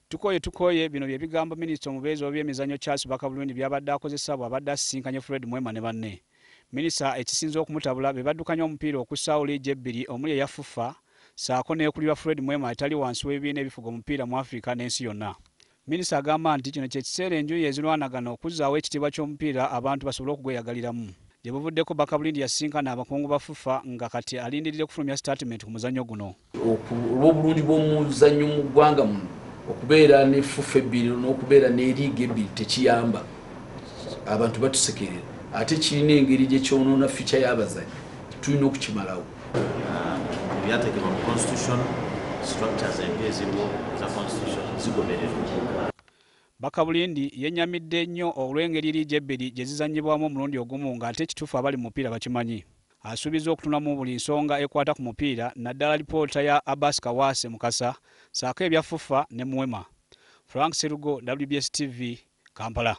Tukooye tukooye bino bye bigambo minisita omubeezi w'ebyemizannyo Charles Bakabulindi by'abadde akozesa bw'abadde asisinkanye Fred Mwema ne banne. Minisita ekisinze okumutabula be baddukanya omupiira okussaawo liigi ebbiri omuli eya FUFA ssaako n'ekulirwa Fred Mwema etali wansi w'ebibiina ebifuga omupiira mu Afrika n'ensi yonna. Minisita agamba nti kino kye kiseera enjuyi ezirwanagana okuzzaawo ekitiibwa ky'omupiira abantu basobole okugweyagaliramu. Gye buvuddeko Bakabulindi yasisinkana abakungu ba FUFA nga kati alindirira okufulumya sitaatimenti ku muzannyo guno. Olw'obulungi bw'omuzannyo mu ggwanga muno, okubeera ne FUFA ebbiri n'okubeera ne liigi ebbiri tekiyamba. Abantu batusekerera ate kirina engeri gye kyonoona future y'abazannyi, tulina okukimalawo. Ebyateekebwa mu constitution, structures empya eziriwo eza constitution zigobererwa. Bakabulindi yennyamidde nnyo olw'engeri liigi ebbiri gye zizannyibwamu omulundi ogumu ng'ate ekituufu abali mu mupiira bakimanyi. Asuubizza okutunula mu buli nsonga ekwata ku mupiira naddala lipoota ya Abbas Kawaase Mukasa ssaako ebya FUFA ne Muwema. Frank Serugo, WBS TV, Kampala.